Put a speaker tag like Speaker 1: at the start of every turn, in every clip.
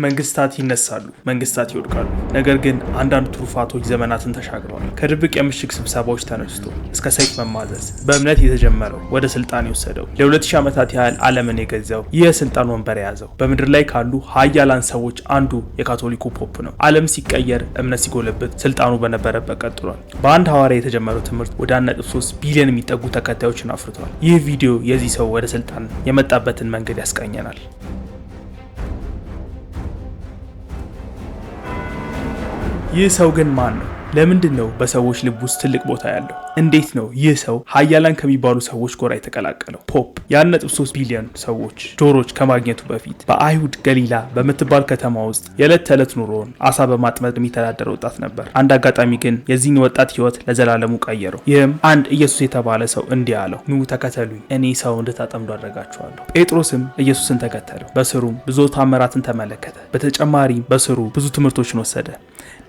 Speaker 1: መንግስታት ይነሳሉ፣ መንግስታት ይወድቃሉ። ነገር ግን አንዳንድ ትሩፋቶች ዘመናትን ተሻግረዋል። ከድብቅ የምሽግ ስብሰባዎች ተነስቶ እስከ ሰይፍ መማዘዝ በእምነት የተጀመረው ወደ ስልጣን የወሰደው ለ2000 ዓመታት ያህል ዓለምን የገዛው ይህ የስልጣን ወንበር የያዘው በምድር ላይ ካሉ ሀያላን ሰዎች አንዱ የካቶሊኩ ፖፕ ነው። ዓለም ሲቀየር፣ እምነት ሲጎለብት፣ ስልጣኑ በነበረበት ቀጥሏል። በአንድ ሐዋርያ የተጀመረው ትምህርት ወደ 1.3 ቢሊዮን የሚጠጉ ተከታዮችን አፍርቷል። ይህ ቪዲዮ የዚህ ሰው ወደ ስልጣን የመጣበትን መንገድ ያስቃኘናል። ይህ ሰው ግን ማን ነው? ለምንድን ነው በሰዎች ልብ ውስጥ ትልቅ ቦታ ያለው? እንዴት ነው ይህ ሰው ሀያላን ከሚባሉ ሰዎች ጎራ የተቀላቀለው? ፖፕ የ1.3 ቢሊዮን ሰዎች ጆሮች ከማግኘቱ በፊት በአይሁድ ገሊላ በምትባል ከተማ ውስጥ የዕለት ተዕለት ኑሮውን አሳ በማጥመድ የሚተዳደር ወጣት ነበር። አንድ አጋጣሚ ግን የዚህን ወጣት ሕይወት ለዘላለሙ ቀየረው። ይህም አንድ ኢየሱስ የተባለ ሰው እንዲህ አለው፣ ኑ ተከተሉኝ፣ እኔ ሰው እንድታጠምዱ አደርጋችኋለሁ። ጴጥሮስም ኢየሱስን ተከተለው። በስሩም ብዙ ታምራትን ተመለከተ። በተጨማሪም በስሩ ብዙ ትምህርቶችን ወሰደ።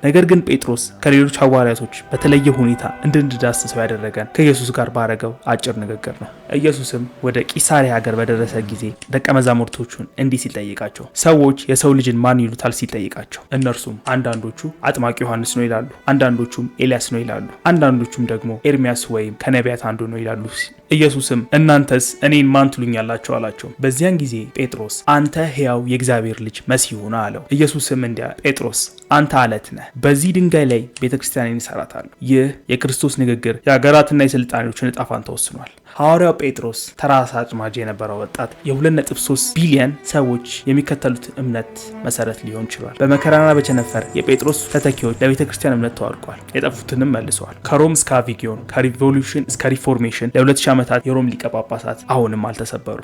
Speaker 1: ነገር ግን ጴጥሮስ ከሌሎች ሐዋርያቶች በተለየ ሁኔታ እንድንዳስሰው ያደረገን ከኢየሱስ ጋር ባረገው አጭር ንግግር ነው። ኢየሱስም ወደ ቂሳሪያ ሀገር በደረሰ ጊዜ ደቀ መዛሙርቶቹን እንዲህ ሲል ጠየቃቸው፣ ሰዎች የሰው ልጅን ማን ይሉታል ሲል ጠየቃቸው። እነርሱም አንዳንዶቹ አጥማቂ ዮሐንስ ነው ይላሉ፣ አንዳንዶቹም ኤልያስ ነው ይላሉ፣ አንዳንዶቹም ደግሞ ኤርሚያስ ወይም ከነቢያት አንዱ ነው ይላሉ። ኢየሱስም እናንተስ እኔን ማን ትሉኛላችሁ አላቸው። በዚያን ጊዜ ጴጥሮስ አንተ ሕያው የእግዚአብሔር ልጅ መሲሁ ነህ አለው። ኢየሱስም እንዲያ ጴጥሮስ አንተ አለት ነህ፣ በዚህ ድንጋይ ላይ ቤተክርስቲያኔን እሰራታለሁ። ይህ የክርስቶስ ንግግር የሀገራትና የስልጣኔዎችን ዕጣ ፈንታ ወስኗል። ሐዋርያው ጴጥሮስ ተራ አሳ አጥማጅ የነበረው ወጣት የ2.3 ቢሊዮን ሰዎች የሚከተሉት እምነት መሰረት ሊሆን ችሏል። በመከራና በቸነፈር የጴጥሮስ ተተኪዎች ለቤተ ክርስቲያን እምነት ተዋድቋል፣ የጠፉትንም መልሰዋል። ከሮም እስከ አቪጊዮን፣ ከ revolution እስከ reformation ለ2000 ዓመታት የሮም ሊቀ ጳጳሳት አሁንም አልተሰበሩ።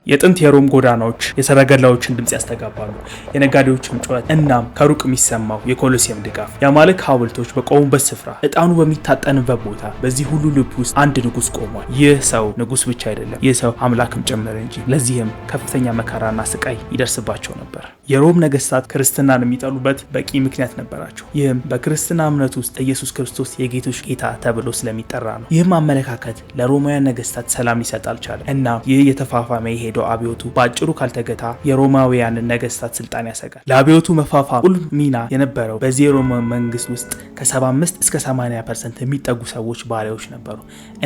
Speaker 1: የጥንት የሮም ጎዳናዎች የሰረገላዎችን ድምፅ ያስተጋባሉ፣ የነጋዴዎችን ጩኸት፣ እናም ከሩቅ የሚሰማው የኮሎሲየም ድጋፍ። የአማልክት ሐውልቶች በቆሙበት ስፍራ፣ ዕጣኑ በሚታጠንበት ቦታ፣ በዚህ ሁሉ ልብ ውስጥ አንድ ንጉሥ ቆሟል። ይህ ሰው ንጉሥ ብቻ አይደለም፣ ይህ ሰው አምላክም ጭምር እንጂ። ለዚህም ከፍተኛ መከራና ስቃይ ይደርስባቸው ነበር። የሮም ነገስታት ክርስትናን የሚጠሉበት በቂ ምክንያት ነበራቸው። ይህም በክርስትና እምነት ውስጥ ኢየሱስ ክርስቶስ የጌቶች ጌታ ተብሎ ስለሚጠራ ነው። ይህም አመለካከት ለሮማውያን ነገስታት ሰላም ሊሰጥ አልቻለም። እናም ይህ የተፋፋመ የሄደው አብዮቱ በአጭሩ ካልተገታ የሮማውያንን ነገስታት ስልጣን ያሰጋል። ለአብዮቱ መፋፋም ቁልፍ ሚና የነበረው በዚህ የሮማ መንግስት ውስጥ ከ75 እስከ 80% የሚጠጉ ሰዎች ባሪያዎች ነበሩ።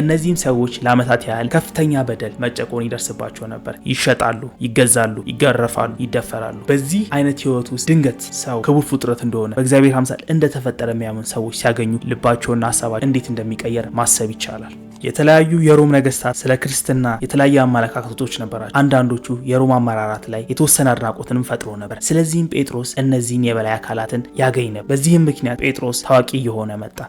Speaker 1: እነዚህም ሰዎች ለዓመታት ያህል ከፍተኛ በደል፣ መጨቆን ይደርስባቸው ነበር። ይሸጣሉ፣ ይገዛሉ፣ ይገረፋሉ፣ ይደፈራሉ። በዚህ አይነት ህይወት ውስጥ ድንገት ሰው ክቡር ፍጥረት እንደሆነ በእግዚአብሔር አምሳል እንደተፈጠረ የሚያምን ሰዎች ሲያገኙ ልባቸውና ሀሳባቸው እንዴት እንደሚቀየር ማሰብ ይቻላል። የተለያዩ የሮም ነገስታት ስለ ክርስትና የተለያዩ አመለካከቶች ነበራቸው። አንዳንዶቹ የሮም አመራራት ላይ የተወሰነ አድናቆትንም ፈጥሮ ነበር። ስለዚህም ጴጥሮስ እነዚህን የበላይ አካላትን ያገኝ ነበር። በዚህም ምክንያት ጴጥሮስ ታዋቂ እየሆነ መጣ።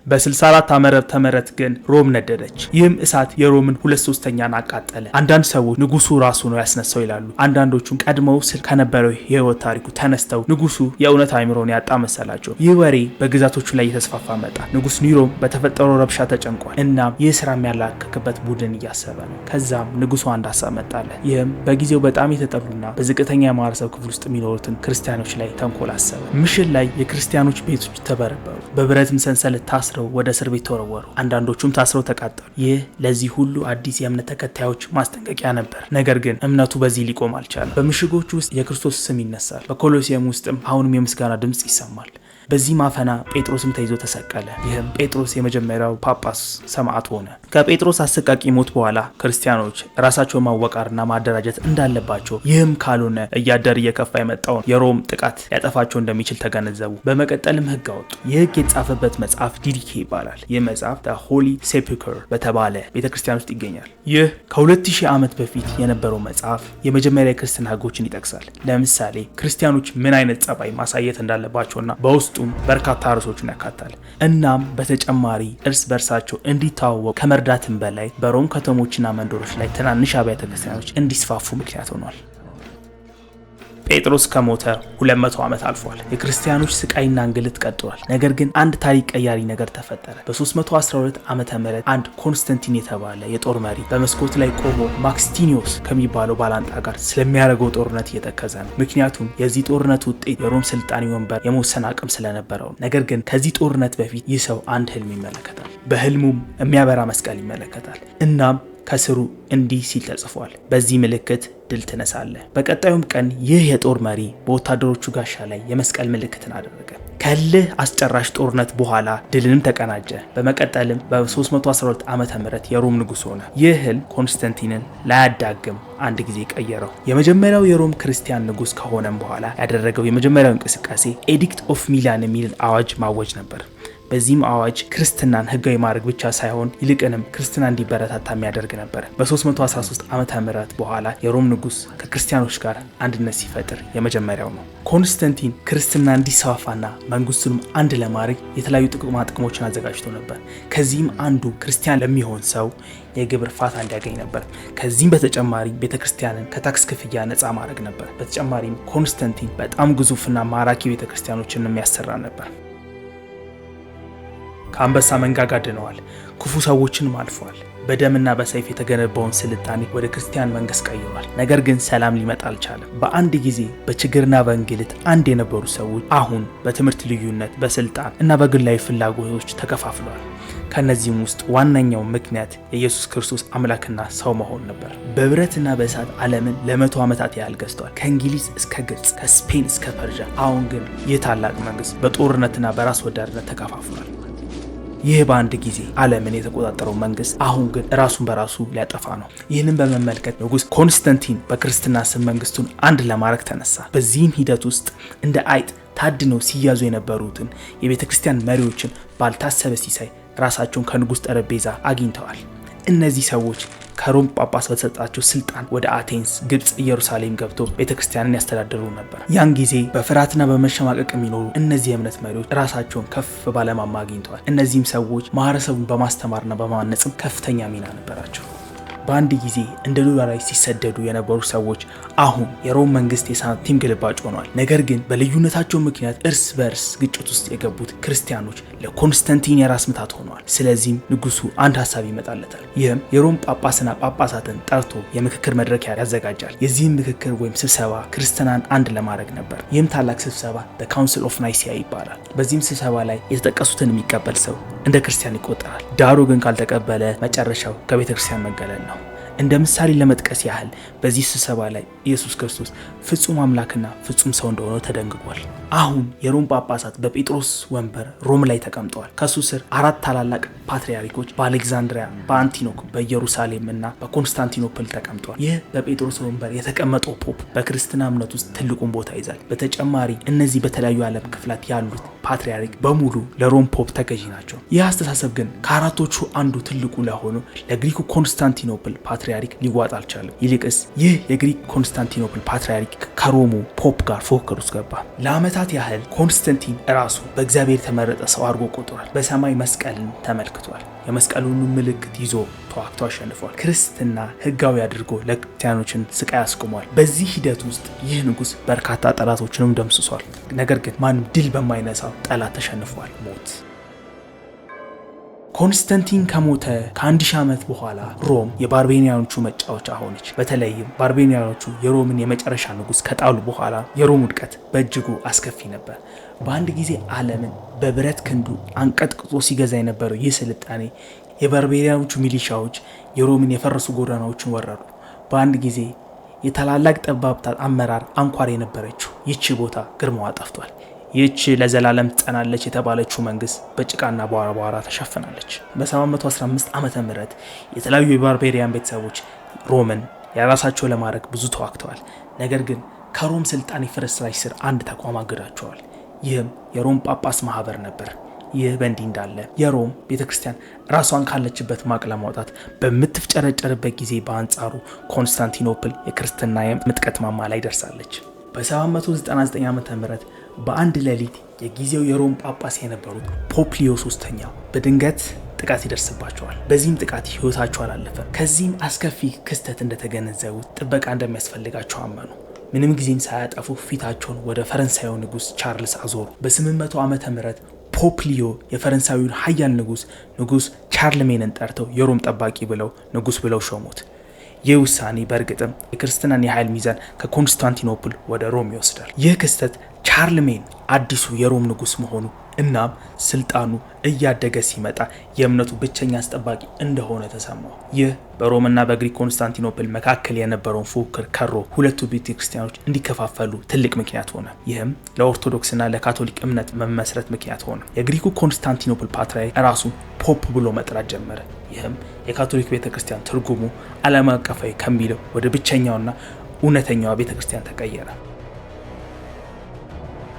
Speaker 1: በ64 ዓመተ ምህረት ግን ሮም ነደደች። ይህም እሳት የሮምን 2/3ኛን አቃጠለ። አንዳንድ ሰዎች ንጉሱ ራሱ ነው ያስነሳው ይላሉ። አንዳንዶቹም ቀድመው ስል ከነበረው የህይወት ታሪኩ ተነስተው ንጉሱ የእውነት አእምሮን ያጣ መሰላቸው። ይህ ወሬ በግዛቶቹ ላይ እየተስፋፋ መጣ። ንጉስ ኒሮም በተፈጠረው ረብሻ ተጨንቋል። እናም ይህ ስራ የሚያላክክበት ቡድን እያሰበ ነው። ከዛም ንጉሱ አንድ ሀሳብ መጣለት። ይህም በጊዜው በጣም የተጠሉና በዝቅተኛ የማህበረሰብ ክፍል ውስጥ የሚኖሩትን ክርስቲያኖች ላይ ተንኮል አሰበ። ምሽት ላይ የክርስቲያኖች ቤቶች ተበረበሩ። በብረትም ሰንሰለት ታስረው ወደ እስር ቤት ተወረወሩ። አንዳንዶቹም ታስረው ተቃጠሉ። ይህ ለዚህ ሁሉ አዲስ የእምነት ተከታዮች ማስጠንቀቂያ ነበር። ነገር ግን እምነቱ በዚህ ሊቆም አልቻለም። በምሽጎች ውስጥ የክርስቶስ ስም ይነሳል። በኮሎሲየም ውስጥም አሁንም የምስጋና ድምፅ ይሰማል። በዚህ ማፈና ጴጥሮስም ተይዞ ተሰቀለ። ይህም ጴጥሮስ የመጀመሪያው ጳጳስ ሰማዕት ሆነ። ከጴጥሮስ አሰቃቂ ሞት በኋላ ክርስቲያኖች ራሳቸውን ማወቃርና ማደራጀት እንዳለባቸው፣ ይህም ካልሆነ እያደር እየከፋ የመጣውን የሮም ጥቃት ሊያጠፋቸው እንደሚችል ተገነዘቡ። በመቀጠልም ሕግ አወጡ። ይህ ሕግ የተጻፈበት መጽሐፍ ዲዲኬ ይባላል። ይህ መጽሐፍ Holy Sepulchre በተባለ ቤተክርስቲያን ውስጥ ይገኛል። ይህ ከ2000 ዓመት በፊት የነበረው መጽሐፍ የመጀመሪያ የክርስትና ሕጎችን ይጠቅሳል። ለምሳሌ ክርስቲያኖች ምን አይነት ጸባይ ማሳየት እንዳለባቸውና በውስጡ በርካታ ርዕሶችን ያካታል። እናም በተጨማሪ እርስ በርሳቸው እንዲተዋወቁ ከመርዳትም በላይ በሮም ከተሞችና መንደሮች ላይ ትናንሽ አብያተ ክርስቲያኖች እንዲስፋፉ ምክንያት ሆኗል። ጴጥሮስ ከሞተ 200 ዓመት አልፏል። የክርስቲያኖች ስቃይና እንግልት ቀጥሏል። ነገር ግን አንድ ታሪክ ቀያሪ ነገር ተፈጠረ። በ312 ዓመተ ምህረት አንድ ኮንስታንቲን የተባለ የጦር መሪ በመስኮት ላይ ቆሞ ማክስቲኒዮስ ከሚባለው ባላንጣ ጋር ስለሚያደርገው ጦርነት እየተከዘ ነው። ምክንያቱም የዚህ ጦርነት ውጤት የሮም ስልጣኔ ወንበር የመወሰን አቅም ስለነበረው ነው። ነገር ግን ከዚህ ጦርነት በፊት ይህ ሰው አንድ ህልም ይመለከታል። በህልሙም የሚያበራ መስቀል ይመለከታል። እናም ከስሩ እንዲህ ሲል ተጽፏል። በዚህ ምልክት ድል ትነሳለህ። በቀጣዩም ቀን ይህ የጦር መሪ በወታደሮቹ ጋሻ ላይ የመስቀል ምልክትን አደረገ። ከእልህ አስጨራሽ ጦርነት በኋላ ድልንም ተቀናጀ። በመቀጠልም በ312 ዓመተ ምህረት የሮም ንጉሥ ሆነ። ይህ ህልም ኮንስታንቲንን ላያዳግም አንድ ጊዜ ቀየረው። የመጀመሪያው የሮም ክርስቲያን ንጉሥ ከሆነም በኋላ ያደረገው የመጀመሪያው እንቅስቃሴ Edict of Milan የሚል አዋጅ ማወጅ ነበር። በዚህም አዋጅ ክርስትናን ህጋዊ ማድረግ ብቻ ሳይሆን ይልቅንም ክርስትና እንዲበረታታ የሚያደርግ ነበር። በ313 ዓመተ ምህረት በኋላ የሮም ንጉሥ ከክርስቲያኖች ጋር አንድነት ሲፈጥር የመጀመሪያው ነው። ኮንስታንቲን ክርስትና እንዲስፋፋና መንግስቱንም አንድ ለማድረግ የተለያዩ ጥቅማ ጥቅሞችን አዘጋጅቶ ነበር። ከዚህም አንዱ ክርስቲያን ለሚሆን ሰው የግብር ፋታ እንዲያገኝ ነበር። ከዚህም በተጨማሪ ቤተክርስቲያንን ከታክስ ክፍያ ነፃ ማድረግ ነበር። በተጨማሪም ኮንስታንቲን በጣም ግዙፍና ማራኪ ቤተክርስቲያኖችን የሚያሰራ ነበር። ከአንበሳ መንጋጋ ድነዋል። ክፉ ሰዎችንም አልፈዋል። በደምና በሰይፍ የተገነባውን ስልጣኔ ወደ ክርስቲያን መንግስት ቀይሯል። ነገር ግን ሰላም ሊመጣ አልቻለም። በአንድ ጊዜ በችግርና በእንግልት አንድ የነበሩ ሰዎች አሁን በትምህርት ልዩነት፣ በስልጣን እና በግላዊ ፍላጎቶች ተከፋፍለዋል። ከነዚህም ውስጥ ዋነኛው ምክንያት የኢየሱስ ክርስቶስ አምላክና ሰው መሆን ነበር። በብረትና በእሳት ዓለምን ለ100 ዓመታት ያህል ገዝቷል። ከእንግሊዝ እስከ ግብፅ፣ ከስፔን እስከ ፐርዣ። አሁን ግን ይህ ታላቅ መንግስት በጦርነትና በራስ ወዳድነት ተከፋፍሏል። ይህ በአንድ ጊዜ ዓለምን የተቆጣጠረው መንግስት አሁን ግን ራሱን በራሱ ሊያጠፋ ነው። ይህንን በመመልከት ንጉስ ኮንስታንቲን በክርስትና ስም መንግስቱን አንድ ለማድረግ ተነሳ። በዚህም ሂደት ውስጥ እንደ አይጥ ታድነው ሲያዙ የነበሩትን የቤተ ክርስቲያን መሪዎችን ባልታሰበ ሲሳይ ራሳቸውን ከንጉስ ጠረጴዛ አግኝተዋል። እነዚህ ሰዎች ከሮም ጳጳስ በተሰጣቸው ስልጣን ወደ አቴንስ፣ ግብፅ፣ ኢየሩሳሌም ገብቶ ቤተክርስቲያንን ያስተዳድሩ ነበር። ያን ጊዜ በፍርሃትና በመሸማቀቅ የሚኖሩ እነዚህ የእምነት መሪዎች ራሳቸውን ከፍ ባለማማ አግኝተዋል። እነዚህም ሰዎች ማህበረሰቡን በማስተማርና በማነጽም ከፍተኛ ሚና ነበራቸው። በአንድ ጊዜ እንደ ዱር አራዊት ሲሰደዱ የነበሩ ሰዎች አሁን የሮም መንግስት የሳንቲም ግልባጭ ሆኗል። ነገር ግን በልዩነታቸው ምክንያት እርስ በእርስ ግጭት ውስጥ የገቡት ክርስቲያኖች ለኮንስታንቲን የራስ ምታት ሆኗል። ስለዚህም ንጉሱ አንድ ሀሳብ ይመጣለታል። ይህም የሮም ጳጳስና ጳጳሳትን ጠርቶ የምክክር መድረክ ያዘጋጃል። የዚህም ምክክር ወይም ስብሰባ ክርስትናን አንድ ለማድረግ ነበር። ይህም ታላቅ ስብሰባ The Council of Nicaea ይባላል። በዚህም ስብሰባ ላይ የተጠቀሱትን የሚቀበል ሰው እንደ ክርስቲያን ይቆጠራል። ዳሩ ግን ካልተቀበለ መጨረሻው ከቤተ ክርስቲያን መገለል ነው። እንደ ምሳሌ ለመጥቀስ ያህል በዚህ ስብሰባ ላይ ኢየሱስ ክርስቶስ ፍጹም አምላክና ፍጹም ሰው እንደሆነ ተደንግጓል። አሁን የሮም ጳጳሳት በጴጥሮስ ወንበር ሮም ላይ ተቀምጠዋል። ከሱ ስር አራት ታላላቅ ፓትርያርኮች በአሌክዛንድሪያ፣ በአንቲኖክ፣ በኢየሩሳሌም እና በኮንስታንቲኖፕል ተቀምጠዋል። ይህ በጴጥሮስ ወንበር የተቀመጠው pope በክርስትና እምነት ውስጥ ትልቁን ቦታ ይዛል። በተጨማሪ እነዚህ በተለያዩ ዓለም ክፍላት ያሉት ፓትርያርክ በሙሉ ለሮም pope ተገዢ ናቸው። ይህ አስተሳሰብ ግን ከአራቶቹ አንዱ ትልቁ ለሆኑ ለግሪኩ ኮንስታንቲኖፕል ፓትርያርክ ሊዋጥ አልቻለም። ይልቅስ ይህ የግሪክ ኮንስታንቲኖፕል ፓትርያርክ ከሮሙ pope ጋር ፉክክር ውስጥ ገባ። ለዓመታት ያህል ኮንስታንቲን ራሱ በእግዚአብሔር የተመረጠ ሰው አድርጎ ቆጥሯል። በሰማይ መስቀልን ተመልክቷል። የመስቀሉን ምልክት ይዞ ተዋግቶ አሸንፏል። ክርስትና ሕጋዊ አድርጎ ለክርስቲያኖችን ስቃይ አስቁሟል። በዚህ ሂደት ውስጥ ይህ ንጉስ በርካታ ጠላቶችንም ደምስሷል። ነገር ግን ማንም ድል በማይነሳው ጠላት ተሸንፏል፣ ሞት። ኮንስታንቲን ከሞተ ከ1000 ዓመት በኋላ ሮም የባርቤሪያኖቹ መጫወቻ ሆነች። በተለይም ባርቤሪያኖቹ የሮምን የመጨረሻ ንጉስ ከጣሉ በኋላ የሮም ውድቀት በእጅጉ አስከፊ ነበር። በአንድ ጊዜ ዓለምን በብረት ክንዱ አንቀጥቅጦ ሲገዛ የነበረው ይህ ስልጣኔ የባርቤሪያኖቹ ሚሊሻዎች የሮምን የፈረሱ ጎዳናዎችን ወረሩ። በአንድ ጊዜ የታላላቅ ጠበብታት አመራር አንኳር የነበረችው ይቺ ቦታ ግርማዋ ጠፍቷል። ይህች ለዘላለም ትጸናለች የተባለችው መንግስት በጭቃና በአቧራ ተሸፍናለች። በ715 ዓመተ ምህረት የተለያዩ የባርቤሪያን ቤተሰቦች ሮምን የራሳቸው ለማድረግ ብዙ ተዋግተዋል። ነገር ግን ከሮም ስልጣኔ ፍርስራሽ ስር አንድ ተቋም አግዳቸዋል። ይህም የሮም ጳጳስ ማህበር ነበር። ይህ በእንዲህ እንዳለ የሮም ቤተክርስቲያን ራሷን ካለችበት ማቅ ለማውጣት በምትፍጨረጨርበት ጊዜ በአንጻሩ ኮንስታንቲኖፕል የክርስትና የምጥቀት ማማ ላይ ደርሳለች። በ799 ዓመተ ምህረት በአንድ ሌሊት የጊዜው የሮም ጳጳስ የነበሩት Pope ሊዮ ሶስተኛ በድንገት ጥቃት ይደርስባቸዋል። በዚህም ጥቃት ህይወታቸው አላለፈም። ከዚህም አስከፊ ክስተት እንደተገነዘቡት ጥበቃ እንደሚያስፈልጋቸው አመኑ። ምንም ጊዜም ሳያጠፉ ፊታቸውን ወደ ፈረንሳዩ ንጉስ ቻርልስ አዞሩ። በ800 ዓመተ ምህረት Pope ሊዮ የፈረንሳዊውን ሀያል ንጉስ ቻርልሜንን ጠርተው የሮም ጠባቂ ብለው ንጉስ ብለው ሾሙት። ይህ ውሳኔ በእርግጥም የክርስትናን የኃይል ሚዛን ከኮንስታንቲኖፕል ወደ ሮም ይወስዳል። ይህ ክስተት ቻርልሜን አዲሱ የሮም ንጉስ መሆኑ እናም ስልጣኑ እያደገ ሲመጣ የእምነቱ ብቸኛ አስጠባቂ እንደሆነ ተሰማው። ይህ በሮምና በግሪክ ኮንስታንቲኖፕል መካከል የነበረውን ፉክክር ከሮ ሁለቱ ቤተክርስቲያኖች እንዲከፋፈሉ ትልቅ ምክንያት ሆነ። ይህም ለኦርቶዶክስና ለካቶሊክ እምነት መመስረት ምክንያት ሆነ። የግሪኩ ኮንስታንቲኖፕል ፓትርያርክ ራሱን ፖፕ ብሎ መጥራት ጀመረ። ይህም የካቶሊክ ቤተክርስቲያን ትርጉሙ ዓለም አቀፋዊ ከሚለው ወደ ብቸኛውና እውነተኛዋ ቤተክርስቲያን ተቀየረ።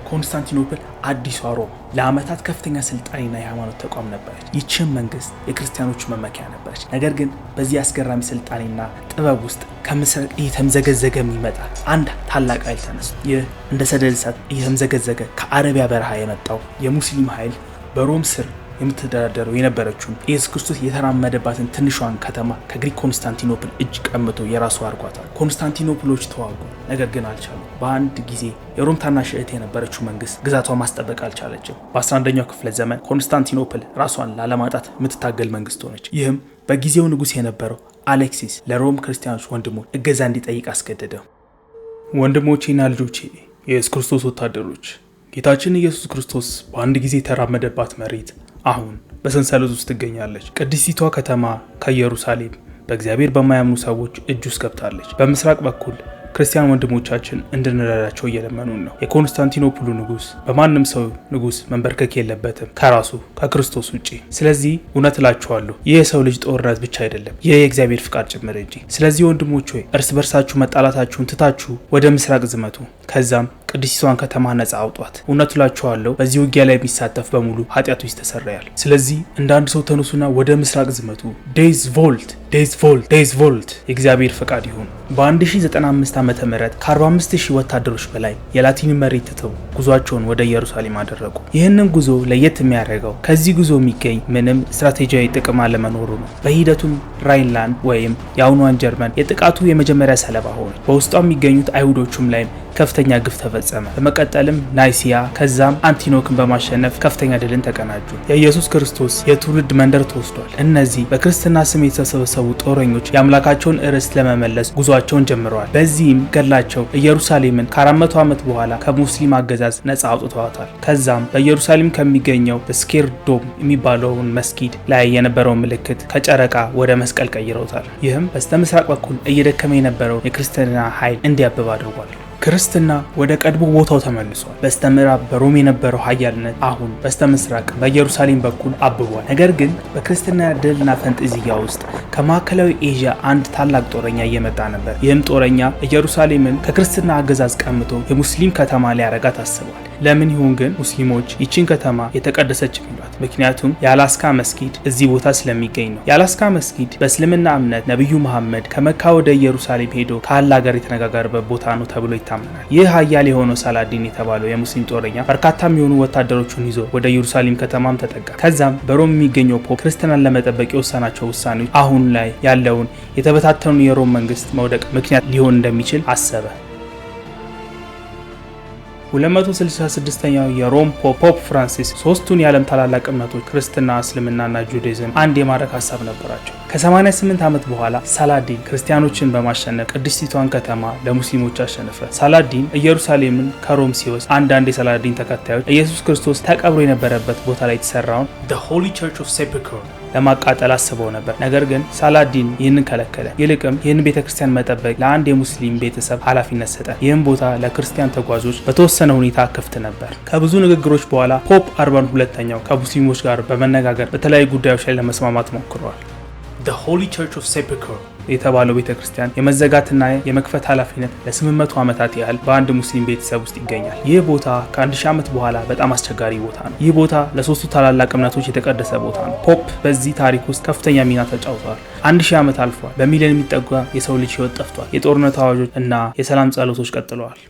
Speaker 1: ኮንስታንቲኖፕል አዲሷ ሮም ለዓመታት ከፍተኛ ስልጣኔና የሃይማኖት ተቋም ነበረች። ይህችም መንግስት የክርስቲያኖቹ መመኪያ ነበረች። ነገር ግን በዚህ አስገራሚ ስልጣኔና ጥበብ ውስጥ ከምስራቅ እየተምዘገዘገ የሚመጣ አንድ ታላቅ ኃይል ተነስቶ ይህ እንደ ሰደድ እሳት እየተምዘገዘገ ከአረቢያ በረሃ የመጣው የሙስሊም ኃይል በሮም ስር የምትተዳደረው የነበረችውን ኢየሱስ ክርስቶስ የተራመደባትን ትንሿን ከተማ ከግሪክ ኮንስታንቲኖፕል እጅ ቀምቶ የራሱ አድርጓታል። ኮንስታንቲኖፕሎች ተዋጉ፣ ነገር ግን አልቻሉ። በአንድ ጊዜ የሮም ታናሽ እህት የነበረችው መንግስት ግዛቷን ማስጠበቅ አልቻለችም። በ11ኛው ክፍለ ዘመን ኮንስታንቲኖፕል ራሷን ላለማጣት የምትታገል መንግስት ሆነች። ይህም በጊዜው ንጉስ የነበረው አሌክሲስ ለሮም ክርስቲያኖች ወንድሞች እገዛ እንዲጠይቅ አስገደደው። ወንድሞቼና ልጆቼ፣ የኢየሱስ ክርስቶስ ወታደሮች፣ ጌታችን ኢየሱስ ክርስቶስ በአንድ ጊዜ የተራመደባት መሬት አሁን በሰንሰለት ውስጥ ትገኛለች። ቅድስቲቷ ከተማ ከኢየሩሳሌም በእግዚአብሔር በማያምኑ ሰዎች እጅ ውስጥ ገብታለች። በምስራቅ በኩል ክርስቲያን ወንድሞቻችን እንድንረዳቸው እየለመኑን ነው። የኮንስታንቲኖፕሉ ንጉስ በማንም ሰው ንጉስ መንበርከክ የለበትም ከራሱ ከክርስቶስ ውጪ። ስለዚህ እውነት እላችኋለሁ ይህ የሰው ልጅ ጦርነት ብቻ አይደለም፣ ይህ የእግዚአብሔር ፍቃድ ጭምር እንጂ። ስለዚህ ወንድሞች ሆይ፣ እርስ በርሳችሁ መጣላታችሁን ትታችሁ ወደ ምስራቅ ዝመቱ። ከዛም ቅድስቲቷን ከተማ ነጻ አውጧት። እውነት እላችኋለሁ በዚህ ውጊያ ላይ የሚሳተፍ በሙሉ ኃጢአቱ ይስተሰረያል። ስለዚህ እንደ አንድ ሰው ተነሱና ወደ ምስራቅ ዝመቱ። Deus vult፣ Deus vult፣ Deus vult፣ የእግዚአብሔር ፈቃድ ይሁን። በ1095 ዓ.ም. ከ45,000 ወታደሮች በላይ የላቲን መሬት ትተው ጉዟቸውን ወደ ኢየሩሳሌም አደረጉ። ይህንን ጉዞ ለየት የሚያደርገው ከዚህ ጉዞ የሚገኝ ምንም ስትራቴጂያዊ ጥቅም አለመኖሩ ነው። በሂደቱም ራይንላንድ ወይም የአሁኗን ጀርመን የጥቃቱ የመጀመሪያ ሰለባ ሆነች። በውስጧ የሚገኙት አይሁዶቹም ላይም ከፍተኛ ግፍ ተፈጸመ። በመቀጠልም ናይሲያ ከዛም አንቲኖክን በማሸነፍ ከፍተኛ ድልን ተቀናጁ። የኢየሱስ ክርስቶስ የትውልድ መንደር ተወስዷል። እነዚህ በክርስትና ስም የተሰበሰቡ ጦረኞች የአምላካቸውን ርስት ለመመለስ ጉዟቸውን ጀምረዋል። በዚህም ገድላቸው ኢየሩሳሌምን ከ400 ዓመት በኋላ ከሙስሊም አገዛዝ ነጻ አውጥተዋታል። ከዛም በኢየሩሳሌም ከሚገኘው Square Dome የሚባለውን መስጊድ ላይ የነበረውን ምልክት ከጨረቃ ወደ መስቀል ቀይረውታል። ይህም በስተምስራቅ በኩል እየደከመ የነበረው የክርስትና ኃይል እንዲያብብ አድርጓል። ክርስትና ወደ ቀድሞ ቦታው ተመልሷል። በስተምዕራብ በሮም የነበረው ኃያልነት አሁን በስተምስራቅ በኢየሩሳሌም በኩል አብቧል። ነገር ግን በክርስትና ድልና ፈንጠዝያ ውስጥ ከማዕከላዊ ኤዥያ አንድ ታላቅ ጦረኛ እየመጣ ነበር። ይህም ጦረኛ ኢየሩሳሌምን ከክርስትና አገዛዝ ቀምቶ የሙስሊም ከተማ ሊያረጋት አስቧል። ለምን ይሁን ግን ሙስሊሞች ይችን ከተማ የተቀደሰች የሚሏት? ምክንያቱም የአላስካ መስጊድ እዚህ ቦታ ስለሚገኝ ነው። የአላስካ መስጊድ በእስልምና እምነት ነቢዩ መሐመድ ከመካ ወደ ኢየሩሳሌም ሄዶ ከአላህ ጋር የተነጋገረበት ቦታ ነው ተብሎ ይታመናል። ይህ ሀያል የሆነው ሳላዲን የተባለው የሙስሊም ጦረኛ በርካታ የሚሆኑ ወታደሮቹን ይዞ ወደ ኢየሩሳሌም ከተማም ተጠጋ። ከዛም በሮም የሚገኘው ፖፕ ክርስትናን ለመጠበቅ የወሰናቸው ውሳኔዎች አሁን ላይ ያለውን የተበታተኑ የሮም መንግስት መውደቅ ምክንያት ሊሆን እንደሚችል አሰበ። 266ኛው የሮም ፖፕ ፍራንሲስ ሶስቱን የዓለም ታላላቅ እምነቶች ክርስትና፣ እስልምናና ጁዳይዝም አንድ የማድረግ ሀሳብ ነበራቸው። ከ88 ዓመት በኋላ ሳላዲን ክርስቲያኖችን በማሸነፍ ቅድስቲቷን ከተማ ለሙስሊሞች አሸነፈ። ሳላዲን ኢየሩሳሌምን ከሮም ሲወስድ አንዳንድ የሳላዲን ተከታዮች ኢየሱስ ክርስቶስ ተቀብሮ የነበረበት ቦታ ላይ የተሰራውን The Holy Church of Sepulchre ለማቃጠል አስበው ነበር። ነገር ግን ሳላዲን ይህንን ከለከለ። ይልቅም ይህን ቤተ ክርስቲያን መጠበቅ ለአንድ የሙስሊም ቤተሰብ ኃላፊነት ሰጠ። ይህም ቦታ ለክርስቲያን ተጓዦች በተወሰነ ሁኔታ ክፍት ነበር። ከብዙ ንግግሮች በኋላ ፖፕ አርባን ሁለተኛው ከሙስሊሞች ጋር በመነጋገር በተለያዩ ጉዳዮች ላይ ለመስማማት ሞክረዋል። The Holy Church of Sepulchre የተባለው ቤተ ክርስቲያን የመዘጋትና የመክፈት ኃላፊነት ለ800 ዓመታት ያህል በአንድ ሙስሊም ቤተሰብ ውስጥ ይገኛል። ይህ ቦታ ከ1000 ዓመት በኋላ በጣም አስቸጋሪ ቦታ ነው። ይህ ቦታ ለሶስቱ ታላላቅ እምነቶች የተቀደሰ ቦታ ነው። ፖፕ በዚህ ታሪክ ውስጥ ከፍተኛ ሚና ተጫውተዋል። 1000 ዓመት አልፏል። በሚሊዮን የሚጠጋ የሰው ልጅ ሕይወት ጠፍቷል። የጦርነት አዋጆች እና የሰላም ጸሎቶች ቀጥለዋል።